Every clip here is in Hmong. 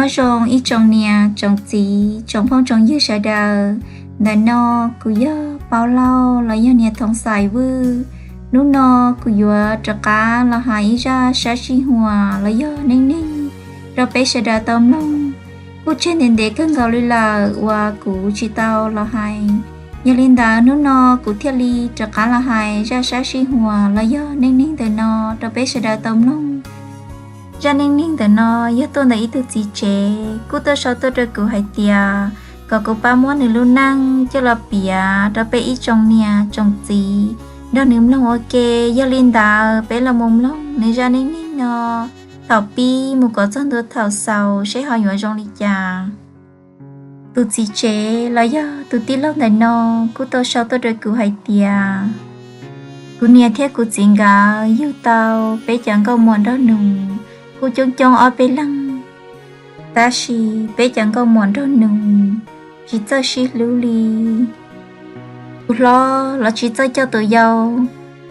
Nyob zoo ib tsoom niam tsoom txiv tsoom phooj tsoom ywg sawv daws. Ntawm no kuv yog Paub Lauj los yog niam Thoom Xais Vwj. Hnub no kuv yuav rov qab los hais ib zaj sab sij huam los yog neej neeg rau peb sawv daws tau mloog. Kuj tseg ntev ntev kawg nkaus li lawm uas kuv tsis tau los hais. Yog li ntawd hnub no kuv thiaj li rov qab los hais zaj sab sij huam los yog neej neeg ntawm no rau peb sawv daws tau mloog. Zaj neej neeg ntawm no yog tuaj ntawm ib tug txiv tsev kuj tuaj sau tuaj rau kuv hais tias kom kuv pab muab nws lub neej coj los piav rau peb ib tsoom niam tsoom txiv nrog nws mloog ua ke. Yog li ntawd peb los mus mloog nws zaj neej neeg no thaum pib mus kom txog ntua thaum xaus seb ho yuav zoo li cas. Tus txiv tsev los yog tus tij laug ntawm no kuj tau sau tuaj rau kuv hais tias kuv niam thiab kuv txiv nkawd yug tau peb cov nkauj muam nraug nus kuj coob coob ob peb leeg, tab sis peb cov nkauj muam nraug nus tsis txawj sib hlub li. Tus hlob los tsis txawj coj tus yau,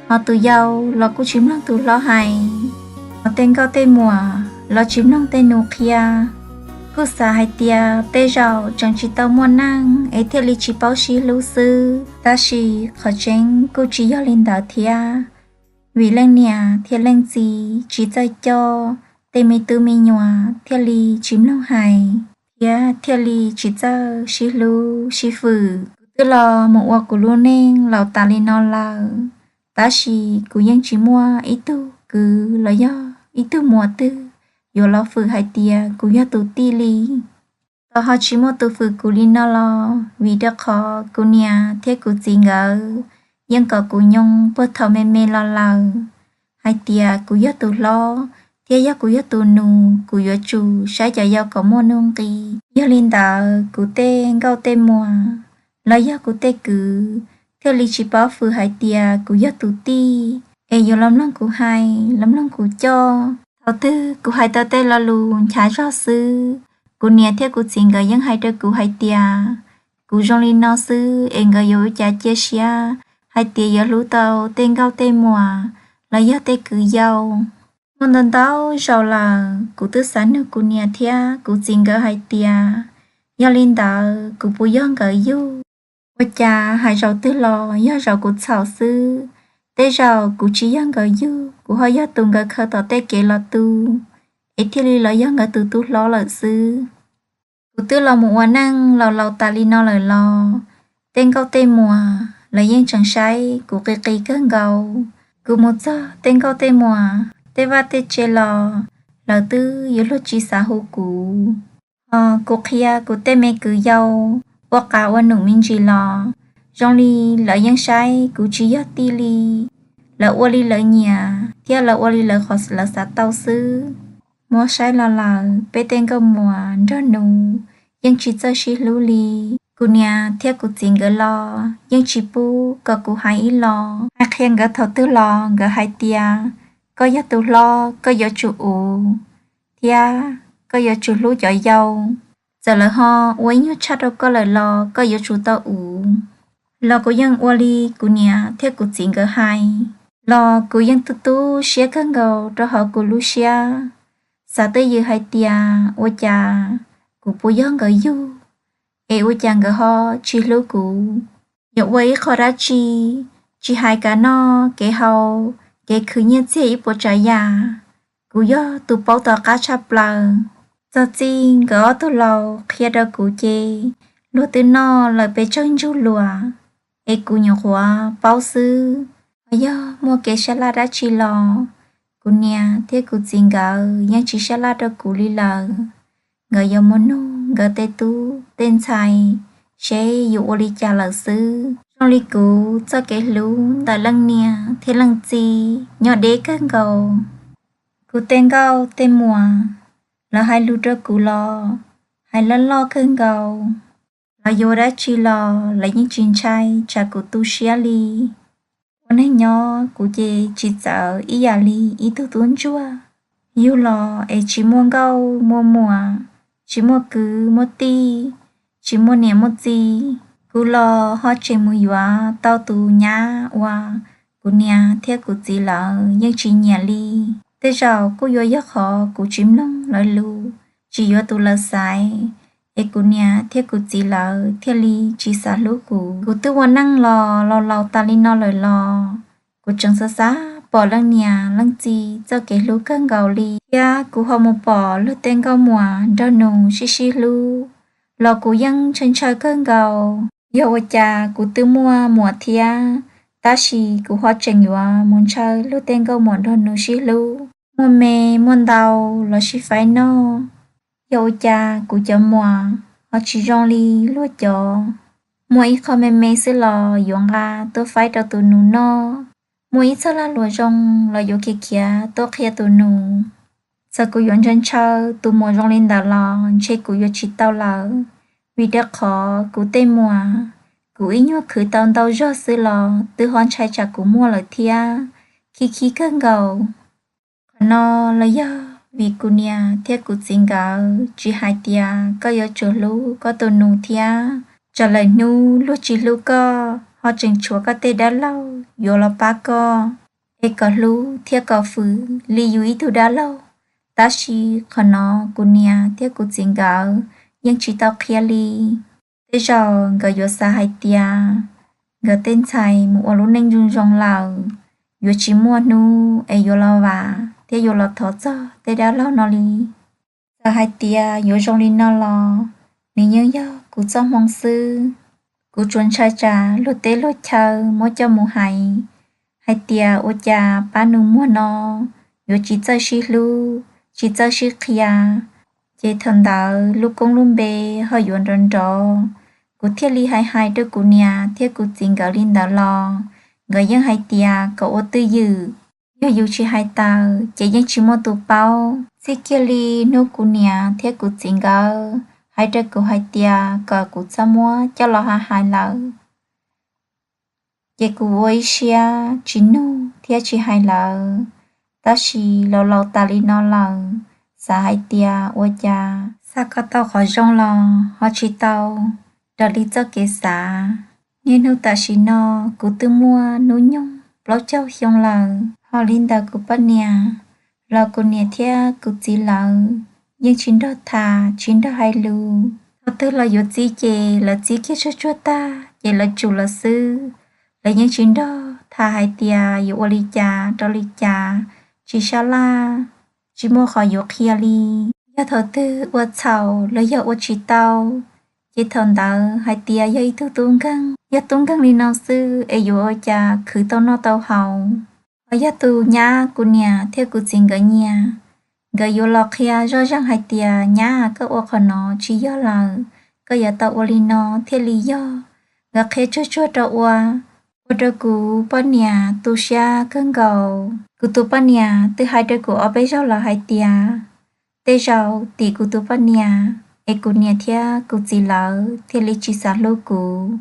ho tus yau los kuj tsis mloog tus hlob hais, ho tej nkauj tej muam los tsis mloog tej nus qhia. Kuj xav hais tias tej zaum tseem tsis tau muaj neej es thiaj li tsis paub sib hlub xwb, tab sis qhov tseeb kuj tsis yog li ntawd thiab. Vim leej niam thiab leej txiv tsis txawj coj, tej me tub me nyuam thiaj li tsis mloog hais thiab thiaj li tsis txawj sib hlub sib fwm. Kuv twb los mus ua kuv lub neej laus tas li no lawm, tab sis kuv yeej tsis muaj ib tug kwv los yog ib tug muam twg yuav los fwm hais tias kuv yog tus tij li. Tau ho tsis muaj tus fwm kuv li no los vim rau qhov kuv niam thiab kuv txiv nkawd yeej kom kuv nyoo puag thaum me me los lawm hais tias kuv yog tus hlob thiab yog kuv yog tus nus, kuv yuav tsum saib cov yau kom muaj nuj nqis. Yog li ntawd kuv tej nkauj tej muam los yog kuv tej kwv thiaj li tsis paub fwm hais tias kuv yog tus tij es yuav los mloog kuv hais, los mloog kuv coj. Thaum twg kuv hais tau tej lo lus nchav zog xwb, kuv niam thiab kuv txiv nkawd yeej hais rau kuv hais tias kuv zoo li no xwb es nkawd yuav ua cas cia siab hais tias yuav hlub tau tej nkauj tej muam los yog tej kwv yau. Muaj ntau ntau zaus lawm kuv twb xav nug kuv niam thiab kuv txiv nkawd hais tias yog li ntawd kuv puas yog nkawd yug. Ua cas hais zaum twg los yog zaum kuv txhaum xwb. Tej zaum kuv tsis yog nkawd yug, kuv ho yog tus nkawd khaws tom tej kev los tu, es thiaj li los yog nkawd tus tub hlob lawm xwb. Kuv twb los mus ua neej laus laus tas li no lawm los tej nkauj tej muam lawv yeej tseem saib kuv qis qis kawg nkaus. Kuv mus txog tej nkauj tej muam tej vaj tej tse los lawv twb yuav luag tsis xav hu kuv. Ho kuv qhia kuv tej me kwv yau ua qav ua num me ntsis los zoo li lawv yeej saib kuv tsis yog tij li. Lawv ua li lawv nyiam thiab lawv ua li lawv qhov lawv xav tau xwb. Muab saib los lawm peb tej nkauj muam nraug nus yeej tsis txawj sib hlub li. Kuv niam thiab kuv txiv nkawd los yeej tsis pub kom kuv hais ib los. Hais qhia nkawd thaum twg los nkawd hais tias koj yog tus hlob koj yuav tsum uv thiab koj yuav tsum hlub cov yau. Txawm lawv ho ua ib nyuag tshaj rau koj lawm los koj yuav tsum tau uv. Los kuv yeej ua li kuv niam thiab kuv txiv nkawd hais, los kuv yeej tu tu siab kawg nkaus rau hauv kuv lub siab. Xav twj ywm hais tias ua cas kuv puas yog nkawd yug, es ua cas nkawd ho tsis hlub kuv. Yuav ua ib qho dab tsi, tsis hais kev noj kev haus, kev khwv nyiaj txiag ib puas tsav yam, kuv yog tus paub tom qab tshaj plaws. Txog txij nkawd ob tug laus qhia rau kuv ces luag twb noj lawm pes tsawg ntsug luam, es kuv nyuam qhuav paub xwb. Ho yog muaj kev sab laj dab tsi los kuv niam thiab kuv txiv nkawd yeej tsis sab laj rau kuv li lawm. Nkawd yuav mus nug nkawd tej tub tej ntxhais seb yuav ua li cas lawm xwb. Zoo li kuv txoj kev hlub ntawm leej niam thiab leej txiv nyob deb kawg nkaus. Kuv tej nkauj tej muam lawv hais lus rau kuv los hais loj loj kawg nkaus. Lawv yuav dab tsi los lawv yeej tsis ntshai tsam kuv tu siab li. Ua neeg nyob kuv ces tsis txawv ib yam li ib tug tub ntsuag. Yug los es tsis muaj nkauj muaj muam, tsis muaj kwv muaj tij, tsis muaj niam muaj txiv. Kuv los ho tseem mus yuav tau tus nyab uas kuv niam thiab kuv txiv lawv yeej tsis nyiam li. Tej zaum kuj yuav yog qhov kuv tsis mloog lawv lus, tsis yuav tus lawv xaiv, es kuv niam thiab kuv txiv lawv thiaj li tsis xav hlub kuv. Kuv twb ua neej los laus laus tas li no lawm los kuv tseem xav xav pom leej niam leej txiv txoj kev hlub kawg nkaus li, thiab kuv ho mus pom luag tej nkauj muam nrog nus sib sib hlub los kuv yeej ntshaw ntshaw kawg nkaus. Yog ua cas kuv twb muaj muam thiab, tab sis kuv ho tseem yuav mus ntshaw luag tej nkauj muam nrog nus sib hlub. Muaj me muaj ntau los sib faib noj, yog ua cas kuv cov muam ho tsis zoo li luag cov? Muaj ib qho me me xwb los yuav nqa tuaj faib rau tus nus noj, muaj ib txoj lag luam zoo los yuav khiav khiav tuaj qhia tus nus. Txawm kuv yuav ntshaw ntshaw tus muam zoo li ntawd los ntshe kuv yuav tsis tau lawm, vim rau qhov kuv tej muam kuv ib nyuag khwv tau ntau zog xwb los twb ho ntshai tsam kuv muaj lawm thiab, khib khib kawg nkaus. Qhov no los yog vim kuv niam thiab kuv txiv nkawd tsis hais tias koj yuav tsum hlub koj tus nus thiab, tsam lawm hnub luag tsis hlub koj ho tseem tshuav koj tej dab laug yuav los pab koj, es kom hlub thiab kom fwm li yus ib tug dab laug. Tab sis qhov no kuv niam thiab kuv txiv nkawd yeej tsis tau qhia li. Tej zaum nkawd yuav xav hais tias nkawd tej ntxhais mus ua lub neej zoo zoo lawm, yuav tsis muaj hnub es yuav los vam thiab yuav los thov txog tej dab laug no li. Txawm hais tias yuav zoo li no los nws yeej yog kuv txoj hmoo xwb. Kuv tsuas ntshai tsam luag teb luag chaw muab coj mus hais, hais tias ua cas pab nus muag no yuav tsis txawj sib hlub tsis txawj sib qhia, ces thaum ntawd lub koob lub npe ho yuav nrov nrov. Kuv thiaj li hais hais rau kuv niam thiab kuv txiv nkawd li ntawd los nkawd yeej hais tias kom ua twj ywm, yog yus tsis hais tawm ces yeej tsis muaj tus paub. Txij kiag li hnub kuv niam thiab kuv txiv nkawd hais rau kuv hais tias kom kuv txhob muab coj los hais hais lawm, ces kuv ua ib siab tsis nug thiab tsis hais lawm. Tab sis laus laus tas li no lawm, xav hais tias ua cas xav kom tau qhov zoo los ho tsis tau raws li txoj kev xav. Niaj hnub tam sim no kuv twb muaj hnub nyoog plaub caug xyoo lawm, ho li ntawm kuv poj niam los kuv niam thiab kuv txiv lawv yeej tsis nrog tham tsis nrog hais lus. Thaum twg los yuav txib ces lawv txib kiag tsuag tsuag tag ces lawv tsum lawm xwb. Lawv yeej tsis nrog tham hais tias yuav ua li cas rau li cas, tsis sab laj, tsis muaj qhov yuav qhia li. Yog thaum twg ua txhaum los yog ua tsis tau, ces thaum ntawd hais tias yog ib tug tub nkeeg, yog tub nkeeg li no xwb es yuav ua cas khwv tau noj tau haus. Ho yog tus nyab kuv niam thiab kuv txiv nkawd nyiam, nkawd yuav los qhia zoj zeeg hais tias nyab, koj ua qhov no tsis yog lawm, koj yuav tau ua li no thiaj li yog. Nkawd qhia tsuag tsuag rau ua, ua rau kuv poj niam tu siab kawg nkaus. Kuv tus poj niam twb hais rau kuv ob peb zaug lawm hais tias tej zaum tim kuv tus poj niam es kuv niam thiab kuv txiv lawv thiaj li tsis xav hlub kuv.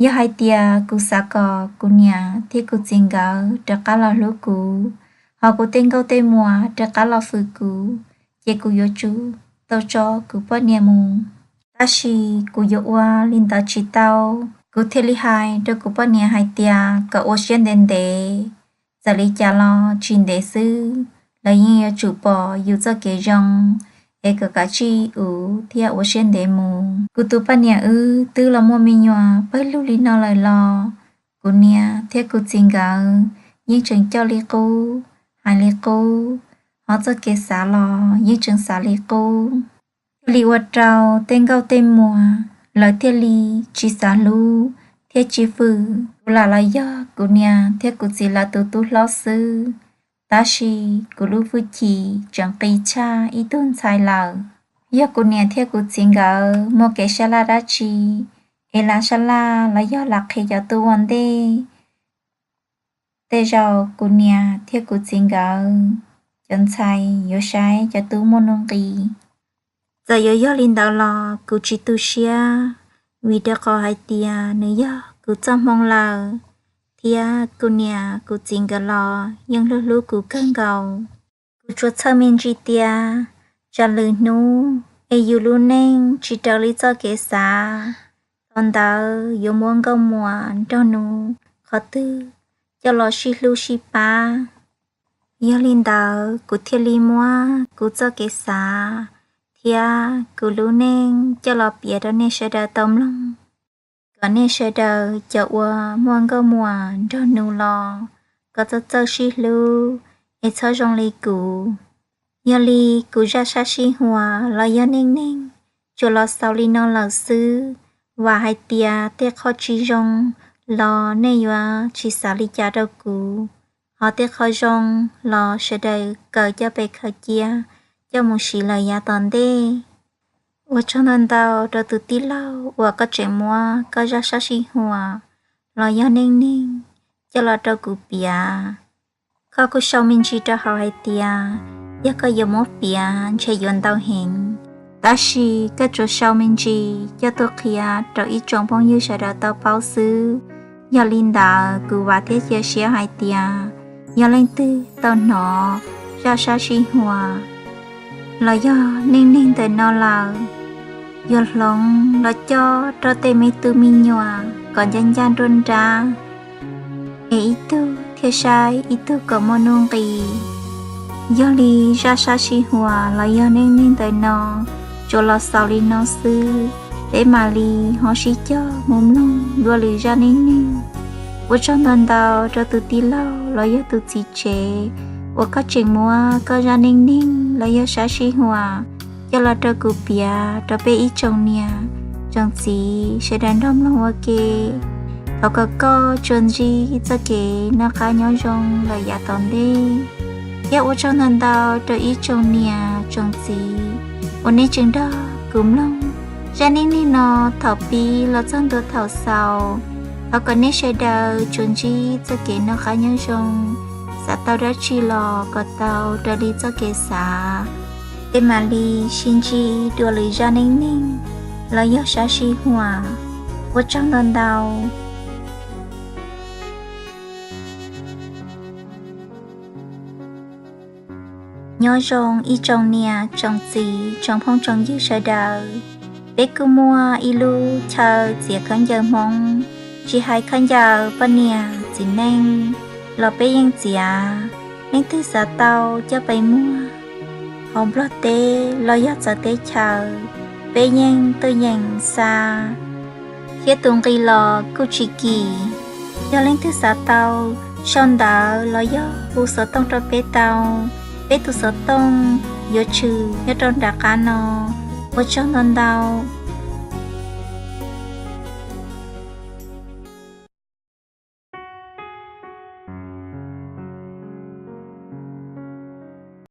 Yog hais tias kuv xav kom kuv niam thiab kuv txiv nkawd rov qab los hlub kuv, ho kuv tej nkauj tej muam rov qab los fwm kuv, ces kuv yuav tsum tau tso kuv poj niam mus. Tab sis kuv yuav ua li ntawd tsis tau, kuv thiaj li hais rau kuv poj niam hais tias kom ua siab ntev ntev, txawm li cas los tsis ntev xwb los yeej yuav tsum pom yus txoj kev zoo, es kom kav tsij uv thiab ua siab ntev mus. Kuv tus poj niam wb twb los muaj me nyuam pawg lug li no lawm los kuv niam thiab kuv txiv nkawd yeej tseem coj li qub, hais li qub, ho txoj kev xav los yeej tseem xav li qub. Thiaj li ua rau tej nkauj tej muam lawv thiaj li tsis xav hlub thiab tsis fwm kuv lam los yog kuv niam thiab kuv txiv lawv tus tub hlob xwb. Tab sis kuv lub hwj chim tseem qis tshaj ib tug ntxhais lawm. Yog kuv niam thiab kuv txiv nkawd muaj kev sab laj dab tsi es lam sab laj los yog lam qhia cov tub ua ntej, tej zaum kuv niam thiab kuv txiv nkawd cov ntxhais yuav saib cov tub muaj nuj nqis. Txawm yuav yog li ntawd los kuv tsis tu siab, vim rau qhov hais tias nws yog kuv txoj hmoo lawm, thiab kuv niam kuv txiv nkawd los yeej hlub hlub kuv kawg nkaus. Kuv tsuas txhawj me ntsis tias tsam lwm hnub es yus lub neej tsis raws li txoj kev xav, thaum ntawd yuav muab nkauj muam nraug nus qhov twg coj los sib hlub sib pab. Yog li ntawd kuv thiaj li muab kuv txoj kev xav thiab kuv lub neej coj los piav rau nej sawv daws tau mloog, kom nej sawv daws cov uas muaj nkauj muam nrog nus los kom txawj txawj sib hlub, es txhob zoo li kuv. Yog li kuv zaj sab sij huam los yog neej neeg tsuas los xaus li no lawm xwb. Vam hais tias tej qhov tsis zoo los nej yuav tsis xav li cas rau kuv, ho tej qhov zoo los sawv daws kawm coj pes khaws cia, coj mus siv lawm yav tom ntej. Ua tsaug ntau ntau rau tus tij laug uas koj tseem muab koj zaj sab sij huam los yog neej neeg coj los rau kuv piav. Koj kuj sau me ntsis rau hauv hais tias yog koj yuav muab piav ntshe yuav ntau heev, tab sis koj tsuas sau me ntsis coj tuaj qhia rau ib tsoom phooj ywg sawv daws tau paub xwb. Yog li ntawd kuv vam thiab cia siab hais tias yog leej twg tau hnov zaj sab sij huam los yog neej neeg ntawm no lawm, yuav hloov los coj rau tej me tub me nyuam kom ncaj ncaj nruab nrab, es ib tug thiaj saib ib tug kom muaj nuj nqis. Yog li zaj sab sij huam los yog neej neeg ntawm no tsuas los xaus li no xwb, peb mam li ho sib cog mus mloog dua lwm zaj neej neeg. Ua tsaug ntau ntau rau tus tij laug los yog tus txiv tsev uas koj tseem muab koj zaj neej neeg los yog sab sij huam coj los rau kuv piav rau peb ib tsoom niam tsoom txiv sawv daws nrog mloog ua ke. Thov kom koj tsuas ntsib txoj kev noj qab nyob zoo lawm yav tom ntej. Thiab ua tsaug ntau ntau rau ib tsoom niam tsoom txiv uas nej tseem nrog kuv mloog zaj neej neeg no thaum pib los txog ntua thaum xaus. Thov kom nej sawv daws tsuas ntsib txoj kev noj qab nyob zoo, xav tau dab tsi los kom tau raws li txoj kev xav. Peb mam li sib ntsib dua lwm zaj neej neeg los yog sab sij huam. Ua tsaug ntau ntau. Nyob zoo ib tsoom niam tsoom txiv tsoom phooj tsoom ywg sawv daws. Peb kuj muaj ib lub chaw txiav khaub ncaws Hmoob, tsis hais khaub ncaws poj niam txiv neej los peb yeej txiav. Leej twg xav tau coj pes muag hauv Nplog teb los yog txawv teb chaws, peb yeej tuaj yeem xa thiab tus nqi los kuj tsis kim. Yog leej twg xav tau sau ntawv los yog hu xov tooj rau peb tau, peb tus xov tooj yuav tshwm nyob rau nram qab no. Ua tsaug ntau ntau.